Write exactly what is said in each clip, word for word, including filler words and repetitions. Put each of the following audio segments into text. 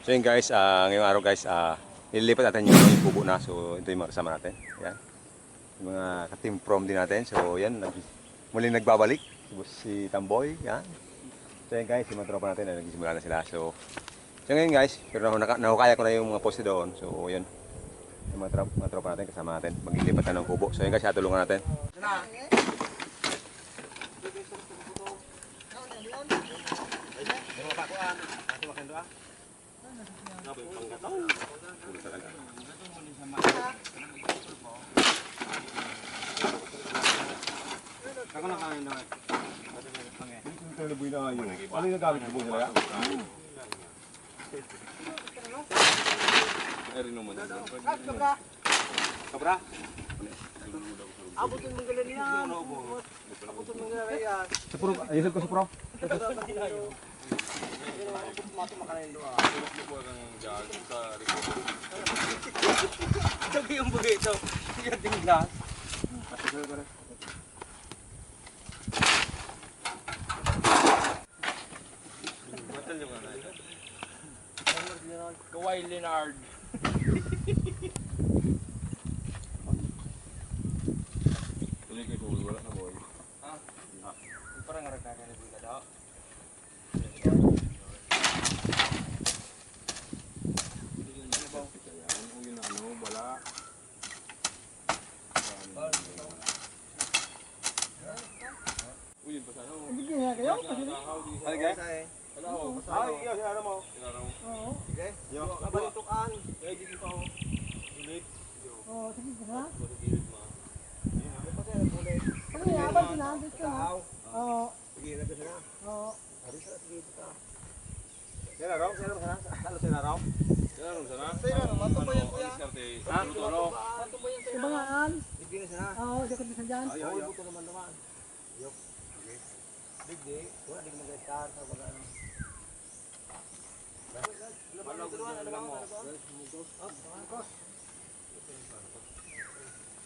So yun guys, ah, ngayong araw guys, ah, nililipat natin yung, yung kubo na. So ito yung mga kasama natin. Yan. Yung mga ka-team prom din natin. So yan, nag muling nagbabalik si Tamboy. Yan. So yan guys, yung mga tropa natin, ah, nagsisimula na sila. So, so ngayon guys, pero nahu- naka- nahukaya ko na yung mga poste doon. So yun. Yung mga, trop- mga tropa natin, kasama natin. Maglilipat na ng kubo. So yun guys, tulungan natin. Ako na kain na. Ano yung nagamit mo talaga? Ay, rin naman. Kabra? Abot yung manggalan niya. Abot yung manggalan niya. Sa pro, ayun ko sa pro. Sabi yung bagay ito. Yung tinglas. Kawhi Leonard. Tuloy kayo, wala na, boy. Ah, parang ngarag na kayo na daw. Ano ba? Ano yun, ano, wala. Uy, yun pa sana, oh. Hindi nga kayo, kasi Ano, guys? Ay, iyo, sinara mo. Sinara mo. Oo. Sige. Yo. Kabalitok ang. Kaya dito pa, oh. Ulit. Oo, sige, sige na. Sa gilid mo. Ayun, ah. Ano pa sa'yo? Ulit. Ano nga, abang sinandit ka na? Tahaw. Oo. Sige, nandun na. Oo. Ari sa, sige, dito ka. Sinara mo, sinara mo, sinara mo. Halo, sinara mo. Sinara mo, sinara mo. Sinara mo, matuloy yan, kuya. Diskarte. Ha? Luto, no? Ibangaan. Hindi na sinara. Oo, siya kundi sa dyan. Ay, ay, ay. Buto naman naman. Yok. Okay. Digdi, wala, di mag-start sa pag-ano. Malaw ko yung alam mo.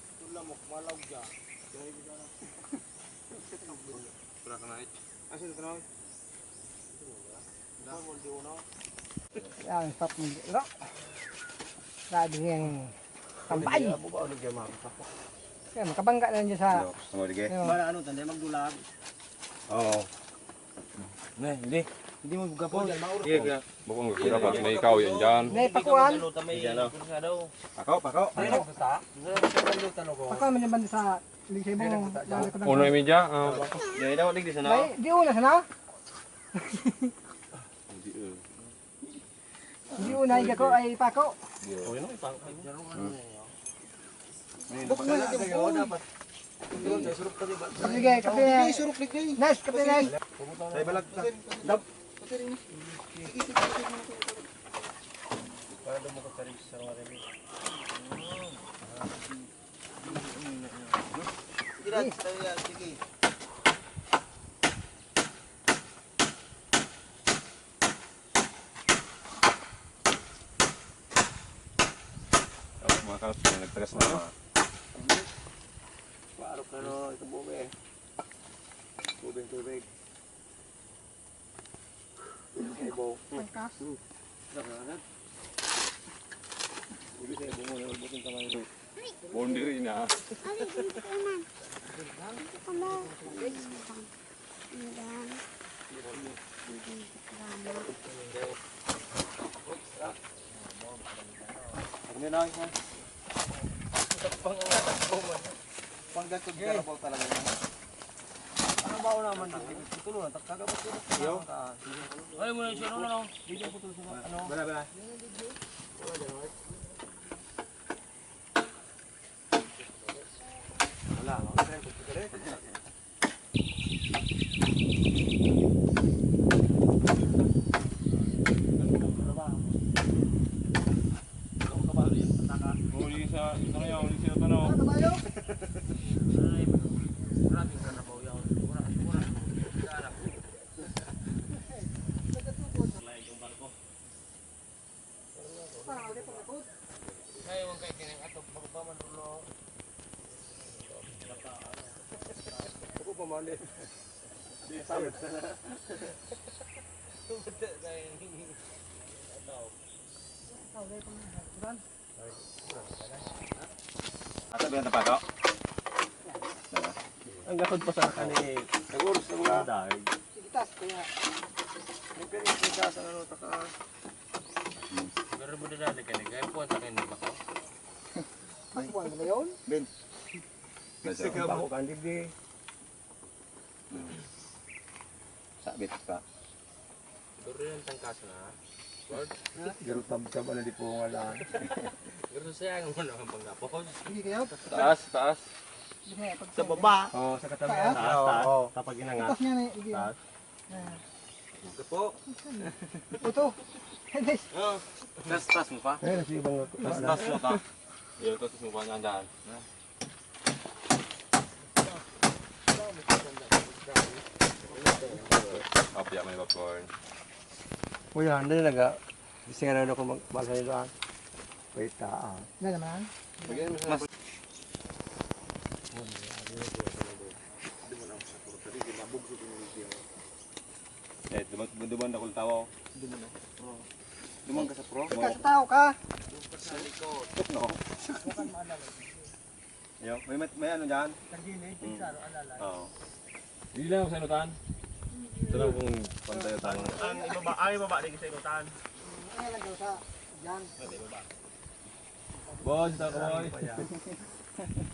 Ito lang mo, malaw dyan. Pura ka na eh. Asin ka na eh. Ito mo ba? Ito mo, di uno. Yan, stop mo. Lo. Grabe yang tambay. Ano ba, ano dyan, mga kapatid? Yan, makabangga na dyan sa Yo, gusto mo, dige? Yo. Para ano, tanda, magdulag. Oo. Ne, hindi. Hindi mo gapon. Iya, iya. Bukong gapon dapat may ikaw yan dyan. Ne, pakuan. Diyan, oh. Pako, pako. Ano? Pako, may naman sa Ligsay mo. Uno y media, ah. Yan, daw, digdi sana. Ay, di una sana. Hindi, eh. Di una, ay gako, ay pako. Okay na, pako. Bukman natin, bukman. Sige, kape. Sige, surok, sige. Nice, kape, nice. Ay, balag. Dab. Para daw makasarili sa mga remi. Sige, sige, sige. Tapos mga kalapit, nagtagas na, no? Parok na, no? Ito, bube. Tubig, tubig. Ibaw. Pagkas. Ibaw mo, ibaw mo, ibaw mo. Boundary na. Ano, dito ka naman. Dito ka mo. Ayan. Ayan. Ayan. Ano na, ha? Pang-, pang-, pang-, pang-, talaga yun. Ano ba ako naman dito? Ito na, kagabot ko na. Yo. Ay, mo na siya, ano, ano? Video ko to sa, ano? Bala, bala. Wala, wala. Huli sa, ito na yan, huli sa ito na, oh. Ay, grabe ka na ba, yaw? Wala, wala. Wala yung barko. Ay, huwag kayo kinang ato, pagpaman, Rulo. Ako pa, mali. Di, sayang. Tumata na yung, ano. Ata ba yung tapato? Ang gakod pa sa kani. Nag-oras na mga. Dahil. Sige, tas, kaya. May ganyan sa itaas ang ano, taka. Pero mo na dali ka, kaya po ang takin ng bakaw. Mas buwan na yun? Ben. Sige, bako ka, hindi. Sabit ka. Duro yung tangkas na. Lord. Garo tabtab na di po nga lang. Garo sayang mo naman pag napos. Sige kayo. Taas, taas. Sige, pag- Sa baba. Oo, sa katabi. Taas? Taas, taas. Oo. Kapag inangat. Taas nga na, sige. Taas. Ah. Ito po. Ito. Yes. Oo. Tas, tas mo pa. Ayun, sige, bang ako. Tas, tas mo pa. Yun, tas mo pa nga dyan. Apya, may popcorn. Uy, hindi naga. Gusto nga na ako magbasa nito, ah. Wait, ah. Hindi naman. Mas Eh, duman, duman ako ng tawa. Duman ako sa pro. Duman ka sa pro? Ikaw sa tao ka? Sa likod. No. Yo, may, mat- may ano dyan? Sa gilid, Mm. Sa alalay. Oo. Hindi lang ako sa inutan. Ito lang kung pantay tayo. Ang ibaba, ang ibaba, di sa inutan. Ano lang daw sa dyan? Sa ibaba. Boss, ito ako, boy.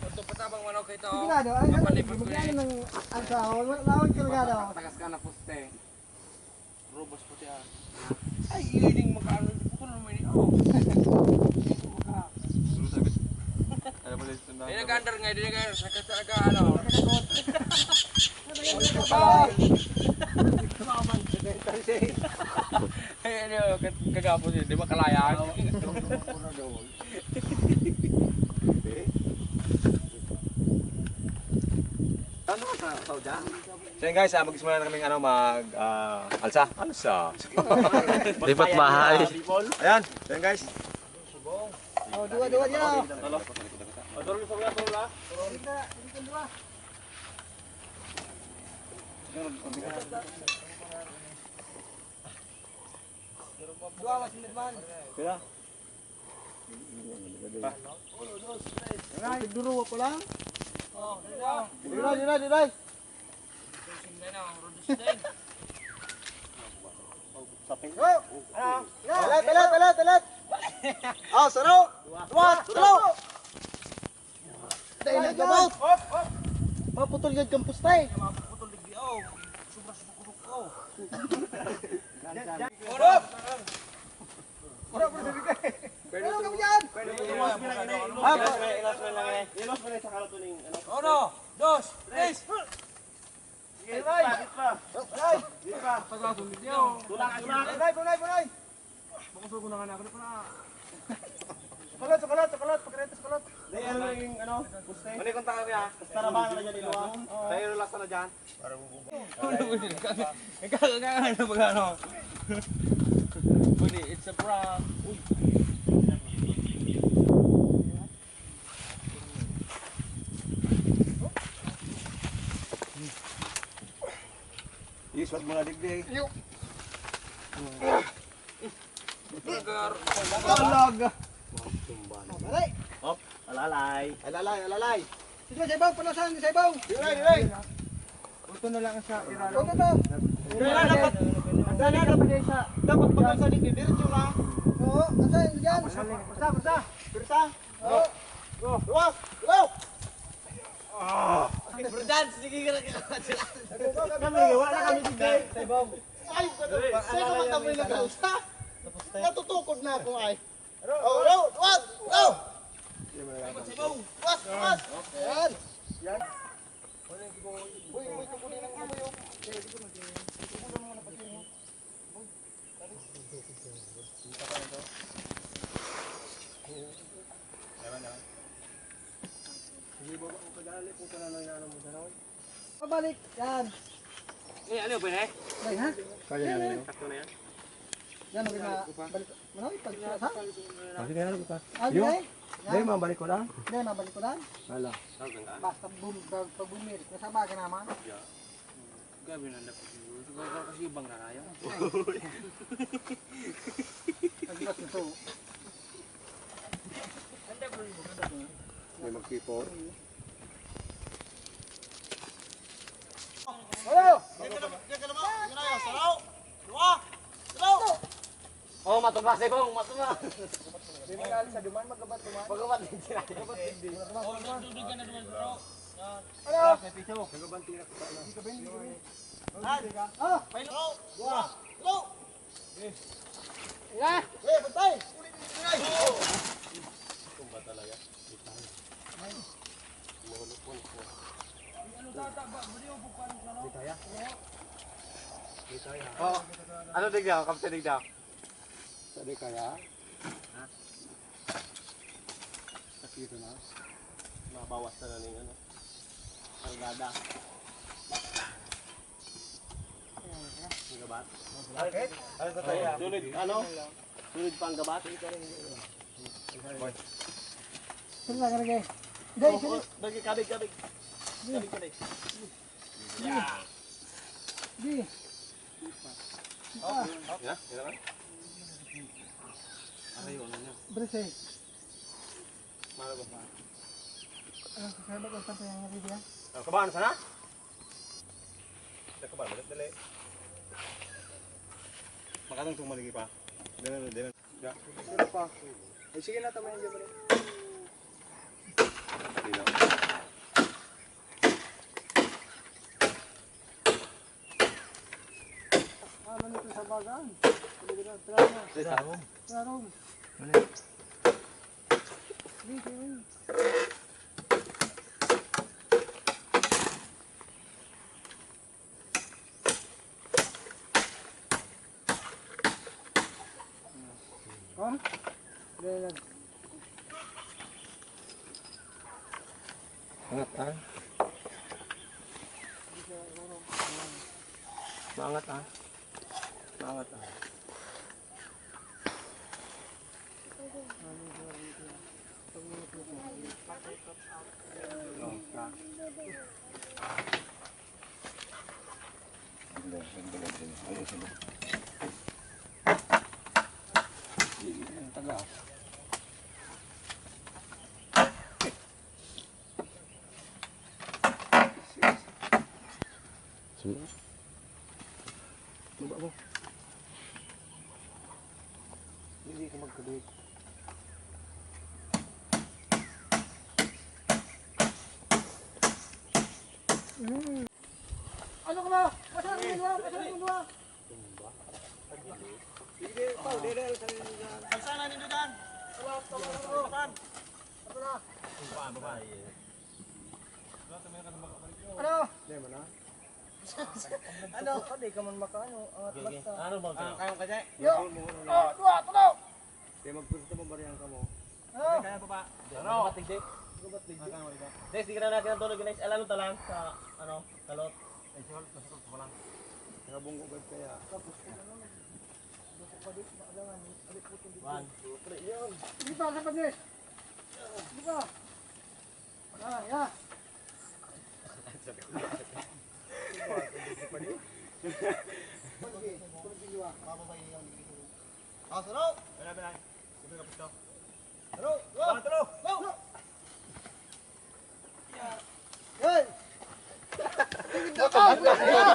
Ito patabang manok ito. Sigurado, ay, ano, Kapalibot ko bigyan eh. Ng alcohol, wala, wala, sigurado. Tagas ka na poste. Robos puti ah. Ay, iling makaano, di ko naman eh. Oh. Ano sabi? Ano pala yung tanda? Ay, nag-under nga, di nag-under. Sakit talaga, ano. Ay, ano, kag-, kagapon yun, di ba, kalayan? Ano ka sa, sa dyan? So yun guys, ah, mag-simula na kaming ano, mag, ah, alsa. Alsa. Lipat bahay. Ayan, so yun guys. Oh, dua-dua niya. Dua, mas midman. Kaya? Ay, duruwa pa lang. Oh, dira. Dira, dira, dira. Sapin. Go! Ah, talat, talat, talat, talat. Ah, saro. Dua, saro. Dahil nagdabot. Maputol yan kang pustay. Maputol digdi, oh. Sobra sa kukurok, oh. Urop! Urop, urop, urop. Pwede mo yan! Pwede mo yan! Ilos mo na, ilos mo na, ilos mo na sa kalato ning, ano? Uno, dos, tres! Sige, pa, pa. Di pa. Pagkakasulit niyo. Tulak, tulak. Punay, punay, punay. Baka sugo na nga na ako. Sukalat, sukalat, sukalat. Pagkakita, sukalat. Dahil ano yung, ano, puste? Ano yung kontra niya? Basta na ba na dyan, inuwa? Tayo lang sana dyan. Para bububo. Ikaw, ikaw, ikaw, ano ba, ano? Pwede, it's a prank. Uy. Yes, wag mo na digdi. Yo. Talaga. Talaga. Alalay. Op, alalay. Alalay, alalay. Dito sa ibaw, palasan, sa ibaw. Diray, diray. Ito na lang sa ilalim. Ito to. Kaya dapat, ang sana dapat, dapat pag sa digdi, diretso na. Oo, asa yan? Basta, basta. Basta. Go! Go! Go! Go! Ah! Bro Dan, sige ka na. Kami, wala kami dito. Ay, sa naman tamoy na kalsa. Natutukod na ako ay. Oh, go! Go! Go! Mas, mas! Yan! Yan! Uy, uy, tukunin ang kamay, oh. Tukunin mo na pati mo. Pabalik. Yan. Eh, ano ba, eh? Ay, ha? Kaya na yun. Sakto na yan. Yan, okay na. Balik. Ano, ipag-, ha? Kasi kaya na kita. Ah, Yo, okay. Dahil Yan. Mabalik ko lang. Hindi, mabalik ko lang. Hala. Basta bum-, pag, pag bumirit, nasa bagay naman. Yeah. Grabe na dapat siguro. Siguro kasi ibang na kaya. Uy. Ang gusto ko. May magkipor. Hello! Diyan ka naman, diyan ka naman. Diyan na yan. Saraw! Dua! Saraw! Oh, matuba si Bong, matuba. Di mo naalis sa duman, magabat duman. Magabat din sila. Magabat din. Oh, dudugan na duman, bro. Yan. Ano? May piso. Magabat din ako. Di ka ba, hindi ka ba? Ah! Pailo! Dua! Hello! Nga! Eh, bantay! Ulit, ulit, ulit! Tumba talaga. Di kaya. Di kaya. Oh, ano, digda? Kamsa, digda? Sa di kaya? Ha? Sakito na. Mabawas na na ning ano. Kargada. Ang gabat. Bakit? Ano sa tayo? Tulid, ano? Tulid pa ang gabat. Saan na karga? Dai, Oh, saan? Oh, dagi, kabig, kabig. Kabig, kabig. Di. Di. Oh, yeah, kailangan. Aray, ano niya? Brese. Mahal ba? Ah, kaya ba kung saan pa yung nabibili, ah? Oh, kabahan sana? Sa kabahan, dali, dali. Makatang itong maligi pa. Dali, dali, dali. Ya. Ano pa? Ay, sige na, tama yan, Jeffrey. Dali na. Ah, ano ito sa bagaan? Ano ba na? Trano. Trano. Trano. Ano? Hindi, hindi. Ha? Leonard. Angat, ha? Maangat, ha? Maangat, ha? Baba mo. Hindi ka magkabit. Ano ka ba? Pasal mo ba? Pasal mo ba? Sige, ikaw, dede, sa nindugan. Saan na nindugan? Wala, wala, wala, wala. Ito na. Baba, baba. Ano? Hindi mo na. Ano? Hindi ka man makaano, angat basta. Ano bang kaya? Kaya ka, Jay? Yo! Oh, dua, tulo! Kaya magpwesto mo, barihan ka mo. Ano? Kaya pa ba? Ano? Ba't hindi? Ba't hindi? Guys, di ka na natin ang tulog, guys. Alam mo talang sa, ano, kalot. Ay, si Holt, nasa kalot pa lang. Nabunggo, guys, kaya. Tapos, ano, gusto pa di, maalangan, alit po itong dito. One, two, three, yun. Dito, sa pag-, dito. Ah, yeah. Ah, saro! Wala, wala. Sabi ka, Pisto. Saro! Wala, saro! Go! Hey!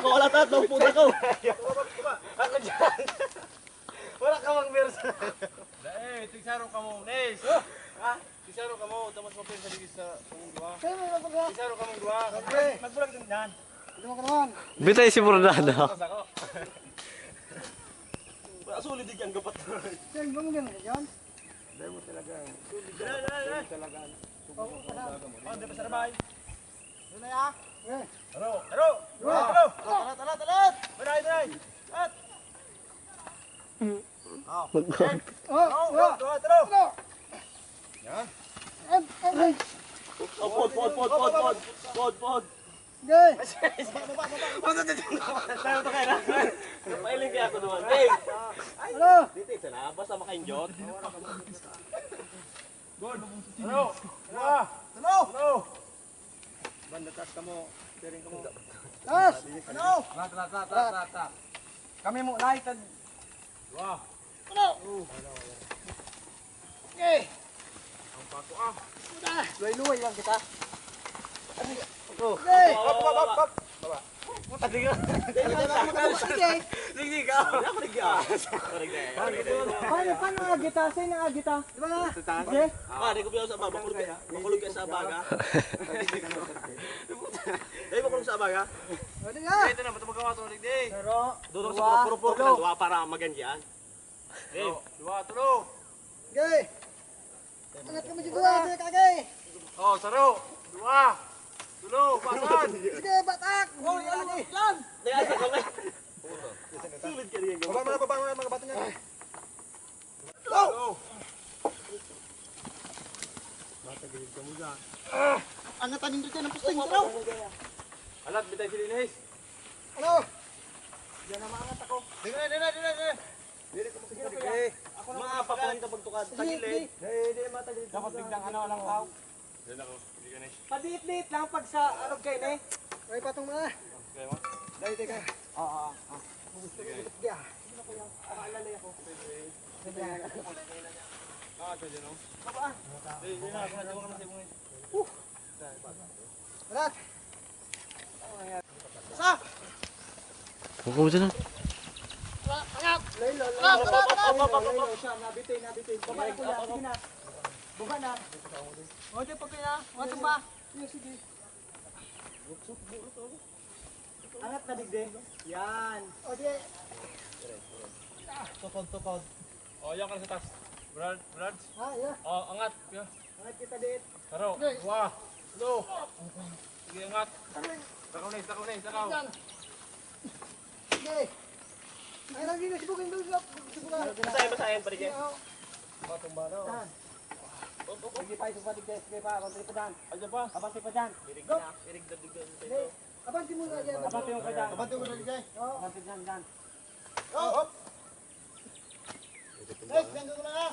Wala, tatlo, puta ko. Ako dyan. Wala ka mang versa. Eh, tigsaro ka mo, Nes. Ha? Tigsaro ka mo, tapos mapin sa digis sa kamong duha. Kaya mo lang pagka. Tigsaro ka mong duha. Magbulag din dyan. Hindi mo ka naman. Bitay si Bordado. Tapos ako. Wala, solid din ang gapat. Saan ba mo ganun yan? Dahil mo talaga. Solid ka. Dali, dali, dali. Solid talaga. Oo, wala. Oh, di pa sa rabay. Doon na ya. Eh. Taro. Taro. Taro. Taro. Talat, talat, talat. Maray, maray. At. Oh. Oh, oh, oh, oh. Yan. Eh, eh, eh. Oh, pod, pod, pod, pod, pod. Pod, pod. Hindi. Baba, baba, baba, baba. Tayo, tayo, tayo. Napailing kaya ako naman. Hey! Ano? Dito, isa na. Basta makainjot. Good. Ano? Dua. Ano? Ano? Banda taas kamo. Taas! Ano? Rat, rat, rat, rat, rat, rat. Kami mo, lahat ang Dua. Ano? Eh! Ang pako, Luway-luway lang kita. Oh. Hey! Hop, hop, hop, hop. Baba. Sige. Sige, sige, sige. Sige, sige. Ako, sige. Paano, paano ang agita? Saan ang agita? Di ba? Sa taas? Sige. Ah, di ko bilang sa baba. Makulog ka, makulog ka sa baga. Dahil makulog sa baga. Pwede nga. Ito na, ba't magawa ito, Rick? Pero, Dudong sa dua, puro-puro ka tulo. Ng dua para magandian. Eh, dua, tulo. Okay. Angat kami si dua, sige, kagay. Oh, saro. Dua. Tulo, basan. Sige, batak. Hoy, ano yan? Teka, sa kamay. Sulod ka rin. Baba mo na, baba mo na, mga bata niya. Go! Matagilid ka mo dyan. Angatan din dyan ang posting, saro. Alat, bitay si Linis. Ano? Diyan na maangat ako. Dito na, dito na, dito na, dito na. Dili ko makikita. Sige, sige. Ako na. Maapapunta pagtukad. Sige, sige. Tagilid. Dili, dili, matagilid. Dapat biglang ano, alang tao. Diyan ako. Hindi ka na. Padiit-diit lang pag sa arog kayo, ne? Ay, patong na. Kaya mo? Dahil, teka. Oo, oo, oo. Sige. Sige, ah. Sige na, kuya. Pakaalalay ako. Sige. Ah, siya dyan, oh. Baba. Eh, yun na, ako na, diyan ka na sa ibungin. Alat! Sa! Huwag ka mo dyan, ah. Alat! Alat! Laylo, laylo. Alat! Alat! Laylo, laylo siya. Nabitin, nabitin. Baba na, kuya. Sige na. Baba na. O, di, pag kaya. O, tumba. Sige, sige. Angat na digdi. Yan. O, di. Tukod, tukod. O, yan ka na sa taas. Brad, Brad. Ah, yeah. O, angat. Yeah. Angat kita, dit. Taro. Okay. Dua. Tulo. Sige, angat. Aray. Lakaw na, lakaw na, lakaw. Yan. Okay. Ay, lagi na, sibugin, sibugin, sibugin. Basahin, basahin, pare, Jay. Sige, o. Matumba na, o. Saan? Sige pa, isog pa, tigdes, sige pa, abante pa dyan. Andiyan pa. Abante pa dyan. Irig na, irig na, irig na. Hindi. Abante mo na dyan. Abante mo pa dyan. Abante mo na dyan. Oo. Abante dyan, dyan. Oh! Hop! Next, ganda ko na nga.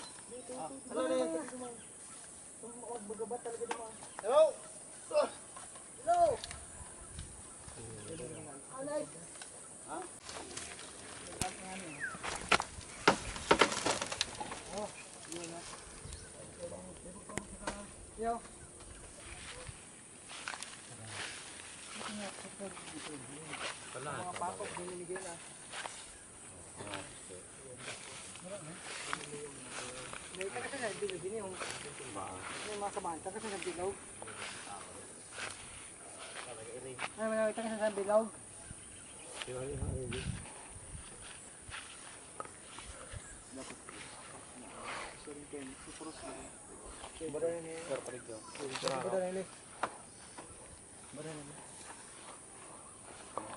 Ano na yan? Hello! Hello! Anay! Ha? Oh, yun na. Yo. Mga pakot, binibigay na. May taga sa bilog, yun yung, may mga kabanta, taga sa bilog. Ay, may taga sa bilog. Sorry, Ken. Sorry, Ken. Sorry, Ken.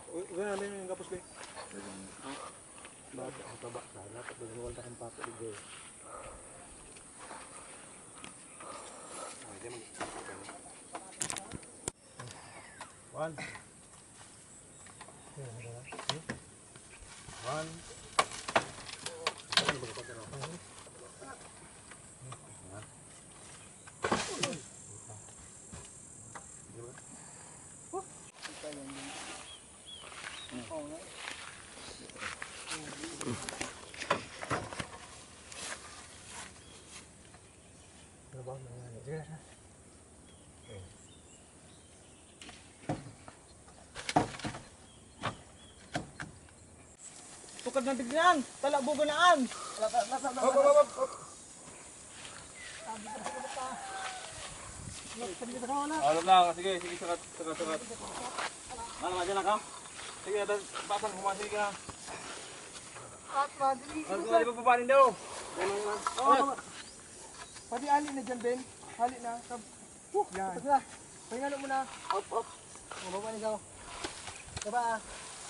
Uy, uy, ano yung gapos, be? Bakit ako taba? Dapat magmukha ka ng papa, di ba? Ay, di mag- One. One. Tukad ng biglaan, talabugo na an. Hop, hop, hop, hop. Ano lang, sige, sige, sakat, sakat, sakat. Ano, madyan na ka? Sige, ito, pasang, humasig ka. At madali. Ano, di ba babaling daw? Ano, ano? Oo, ano? Pati ali na dyan, Ben. Ali na. Sab- Huh, yan. Tapos na. Pahingalo mo na. Up, up. Mababa na ikaw. Diba, ah?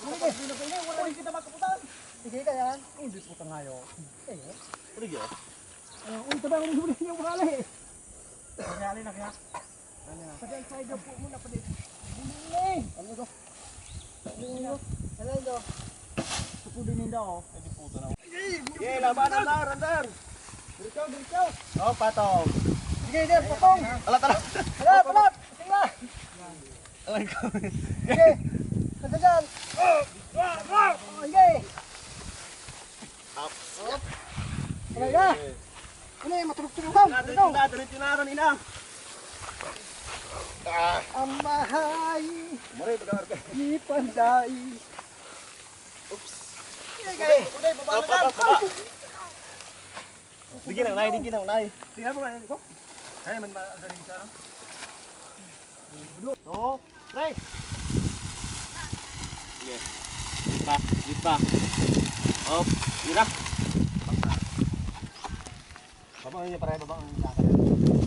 Ano ba? Hindi na pwede. Wala rin kita makaputan. Sige ka yan. Hindi po tangayo. Eh, eh. Ano yun? Ano, uy, taba, uy, uy, uy, uy, uy, uy. Nangyari na kaya? Ano na? Pag-outside daw po muna, pwede. Ano to? Ano to? Ano to? Sa pudo ninda, oh. Ay, di puto na. Sige, laban, andar, andar. Diretso, diretso. Oh, patong. Sige, sir, patong. Alat, alat. Alat, alat. Sige na. Alam ko. Sige. Saan ka dyan? Oh, sige. Up. Up. Aray na. Ano yan? Matulog-tulog lang. Diretso na, diretso na, diretso na, Ron, ina. Amahay! Maray, baga ka. Ni Panday! Oops! Sige, okay, baba na lang! Di ginaw, nay, di ginaw, nay. Tingnan mo nga, ito. Ay, man, ma-, ano rin siya, no? Two, three. Sige. Di pa, di pa. Op, tira. Baba niya, pare, baba ang lakad.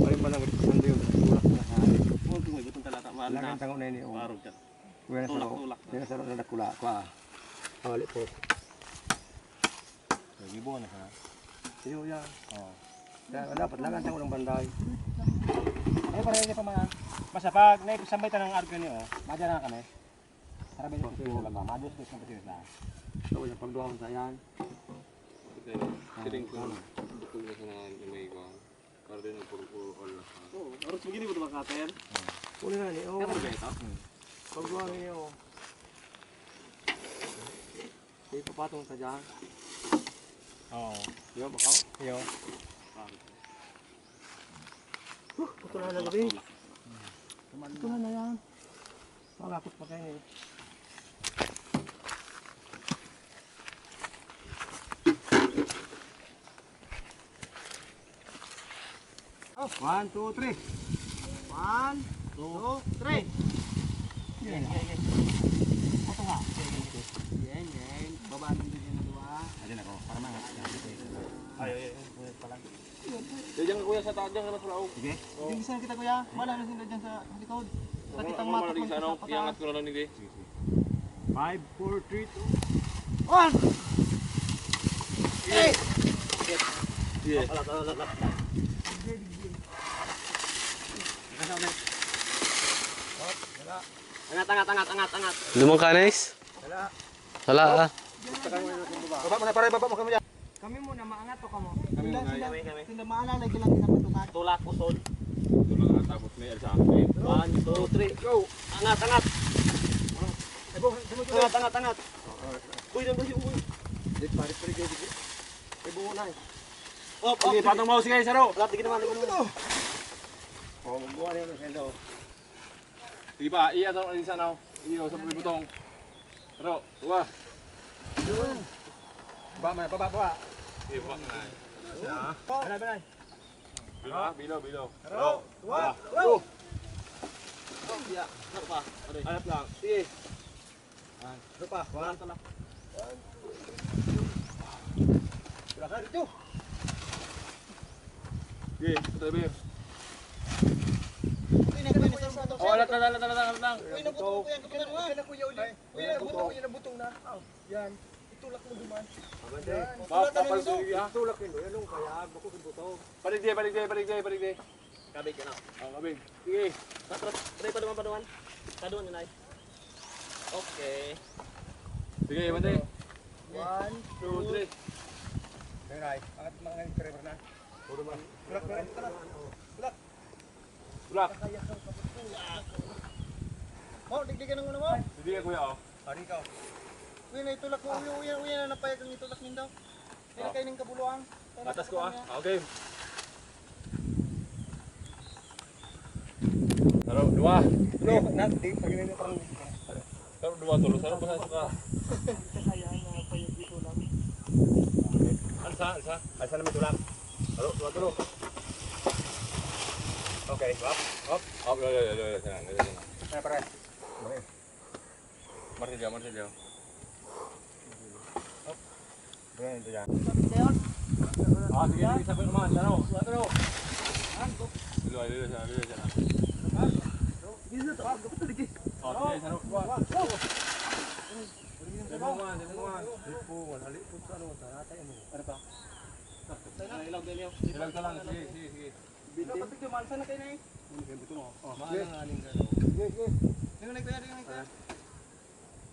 Ay, malang, sando yun. Tulak na sa hari. Huwag mo, ibutong talata. Mahal na. Lagang tango na yun, yung Parang ka. Kuya na sa Tulak, ro-, tulak. Kuya na sa ro-, na dakula. Kwa. Hali po. May buwan na siya. Iyo, yan. Oo. Kaya dapat lang ang tango ng banday. Ay, pare, hindi pa man. Basta pag naipasambay ta ng arog niyo, oh. Madyan na kami. Para ba yung Okay. Pagduha lang ba? Madyan sa pagduha lang. Ito, yung pagduha sa yan. Okay. Ah, Siling ko. Ano? Bukol na sa mga may iguan. Para din ang puro-puro all na. Oo, aros mo gini mo ito, mga cutter? Uli na ni, oh. Ano ba ito? Pagduha niyo, oh. Ipapatong sa dyan. Oo. Yo, bakaw? Yo. Huh, putol na gabi. Putol na yan. Malapot pa kayo eh. Oh, one, two, three. One, two, three. Yan, yan, yan. Ato nga. Yan, yan. Baba ang dito dyan na dua. Ayan ako. Para mga. Ay, ay, ay. Pala. Diyan ka, kuya, sa taas, diyan ka na sa laog. Sige. Oo. Hindi, saan kita, kuya? Wala na sila dyan sa likod. Sa Ano, kitang ano, matik malamig lang sa ano? Iangat ko na lang, hindi. Sige, sige. Five, four, three, two, one! Yeah. Yeah. Angat, angat, angat, angat, angat. Lumang ka, Nice? Wala. Wala, ah. Baba mo na, pare, baba mo kami dyan. Kami muna, maangat o kamo? Kami muna. Kami, kami. Tinda maana, lagi lang tinapatukan. Tulak, usol. Tulak, ah, tapos may alsa. One, two, three, go! Angat, angat! Ay, bo, ay, bo, Angat, angat, angat! Uy, nang uy, uy! Di, pare, pare, pare, pare. Ay, bo, na eh. Op, op! Sige, patong mo, sige, saro! Wala, tigil naman, tigil naman. Oh, buwan yun, hello. Sige pa, iya to, isa na. Iyo, sa mga butong. Pero, wa. Baba, baba, baba. Sige pa, na. Siya. Balay, balay. Bilo, bilo, bilo. Pero, wa. Go. Iya, ano pa? Ano? Alat lang. Sige. Ah, ano pa? Wala ka na. Wala ka dito. Sige, ito, Beb. Uy, nagpapasok sa Oh, alat lang, alat lang, alat lang. Uy, nabuto ko yan. Uy, nabuto ko yan. Nabuto na. Oh, yan. Itulak mo duman. Yan. Ba, Itulak na papalsugi, ninyo. Ha? Itulak ninyo. Yan ang kaya. Bako sa buto. Paligdi, paligdi, paligdi, paligdi. Kabig ka na. Oh, kabig. Sige. Patras, patras, paduan, paduan. Paduan yun ay. Okay. Sige, mati. One, two, three. Meray, angat mga driver na. Puro man. Tulak, tulak, tulak. Tulak. Tulak. Oh, digdigan ang ulo mo. Sige, kuya, oh. Pare ka. Uy, na itulak mo. Uy, uy, uy, na napayag ang itulak nindo. Kaya kayo ning kabuluang. Atas ko, ah. Okay. Saro, dua. Di, na, di, pag yun yung parang Saro, dua, tulo. Saro, basta suka. Alsa, alsa. Alsa na may tulak. Saro, dua, tulo. Okay, up, up, up. Lo, lo, lo, lo, lo, sana, lo, lo, sana. Ay, pare. Okay. Martilyo, martilyo. Ganyan, ito yan. Ah, sige, sige, sabi naman. Ano? Ano? Bilo, bilo siya, bilo siya. Bilo to, ah, gusto digi. Oh, sige, saro. Dali mo man, dali mo man. Dali po, wala, dali po sa ano, sa natay mo. Ano pa? Sa ilaw, dali, oh. Ilaw ka lang, sige, sige, sige. Bilo, pati duman, saan na kayo na eh? Ano kayo, buto mo? Oh, mahal na nga, aning gano'n. Sige, sige. Tingnan ko yan, tingnan ko yan.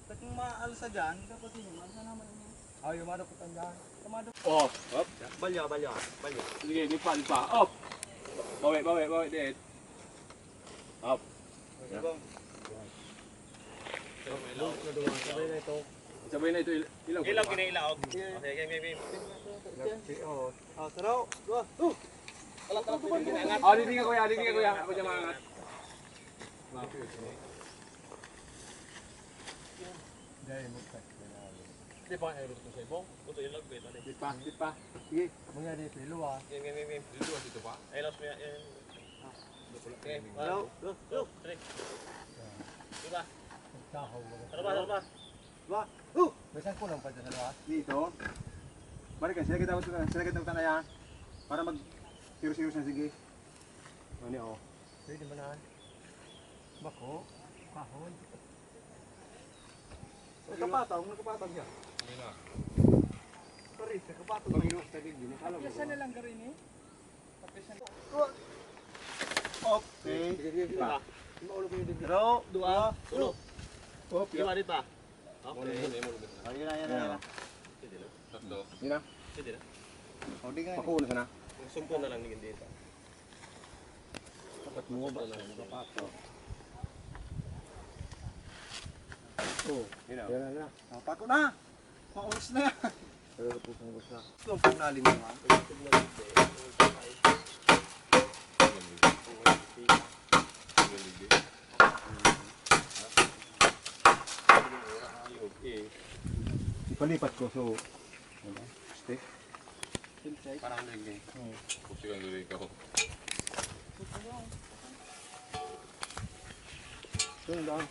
Sa kung maalsa dyan, dapat yun, maalsa naman yun. Ah, yung mano ko tandaan. Kamado. Oh, hop. Balya, balya, balya. Sige, di pa, di pa. Up. Bawi, bawi, bawi, diit. Up. Sige, bang. Sabay na ito. Sabay na ito, il-, ilaw. Ilaw, kinailaw. Okay, okay, okay, okay. Nagsiot. Ah, saraw. Dua. Oh. Alat, alat, alat. Ah, didi nga, kuya, didi nga, kuya. Ako dyan maangat. Dai mo sa. Di pa nga, eh, sa ibong. Ito yung lagpit, ano? Di pa, di pa. Sige. Mga di, pilo, ah. Game, game, game, game. Dito, dito pa? Ay, last mo yan, yan. Okay. Hello? Go, go. Three. Diba? Tara ba, tara ba? Ba? Oh! May sangko lang pa dyan sa luwas. Dito. Balik ka, sila kita, sila kita na yan. Para mag-serious-serious na, sige. Ano, oh. Pwede ba na? Bako, kahoy. Nakapataw, nakapataw siya. Hindi na. Pare, nakapataw. Pag iwas ka din, yun, akala mo. Kaya sana lang gawin eh. Okay. Sige, sige, sige. Pero, dua. Uno. Op, Lima dito. Okay. Ayun na, ayun na, ayun na. Tatlo. Yun na. Pwede na. O, di nga. Pakuha na sana. Yung sumpo na lang, hindi ito. Dapat mo ba? Sumpo na lang. Oh, yun na. Yan na, yan na. Oh, pako na. Maubos na yan. Pero po, ubos na. Ito ang paglalim mo, ha? Ipalipat ko, so, ano, stick. Parang lagi. Hmm. Pusi kang gawin ko. Yun lang.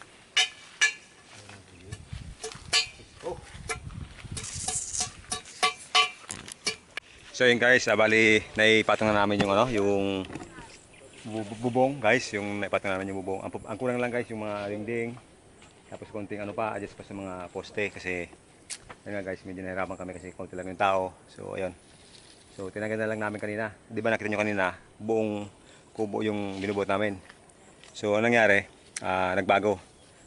So yun guys, ah, bali naipatong na namin yung ano, yung bu- bu- bubong guys, yung naipatong namin yung bubong. Ang, ang kulang lang guys yung mga dingding. Tapos konting ano pa, adjust pa sa mga poste kasi yun nga guys, medyo nahirapan kami kasi konti lang yung tao. So ayun. So tinanggal na lang namin kanina. Di ba nakita nyo kanina, buong kubo yung binubuhat namin. So ang nangyari, ah, nagbago.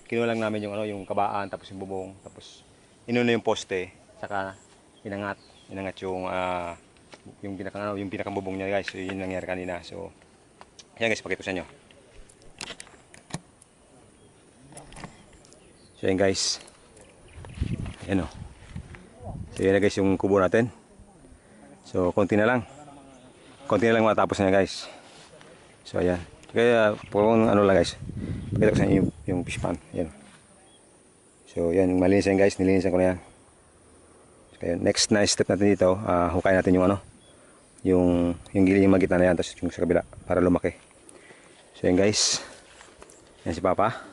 Kinuha lang namin yung ano, yung kabaan, tapos yung bubong, tapos inuna yung poste, saka inangat, inangat yung ah, yung pinaka ano, yung pinakabubong niya guys. So yun yung nangyari kanina. So yan guys, pakita ko sa inyo. So yan guys. Ayan o. So yan na guys yung kubo natin. So konti na lang. Konti na lang matapos na guys. So ayan. Kaya kung ano lang guys. Pakita ko sa inyo yung, yung fish pond. Ayan. So yan, malinis yan guys. Nilinisan ko na yan. So, ayun, next na step natin dito, ah, hukayin natin yung ano, yung, yung gilid, yung magitan na yan, tapos yung sa kabila, para lumaki. So yan guys, yan si Papa.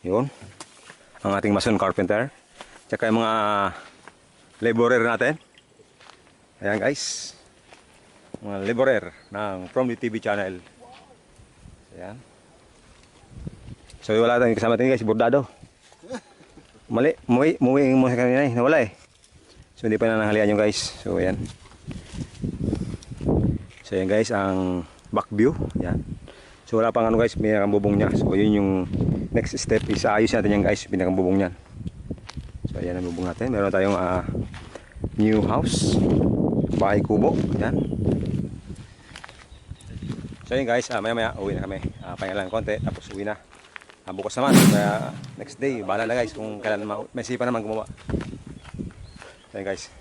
Yun. Ang ating mason carpenter. Tsaka yung mga laborer natin. Ayan guys. Mga laborer ng From the T V channel. Ayan. So wala tayong kasama natin guys, bordado. Mali, muwi, muwi mo sa kanina eh, nawala eh. So hindi pa na nanghalian yung guys. So ayan. So ayan guys, ang back view. Ayan. So wala pang ano guys, pinakang bubong niya. So yun yung next step is ayos natin yan guys, pinakang bubong niyan. So ayan ang bubong natin. Meron tayong ah, new house. Bahay kubo. Ayan. So yun guys, ah, maya maya uwi na kami. Ah, pahinga lang konti tapos uwi na. Ah, bukas naman, kaya next day, bahala na guys kung kailan ma- may sipa naman gumawa. So yun guys.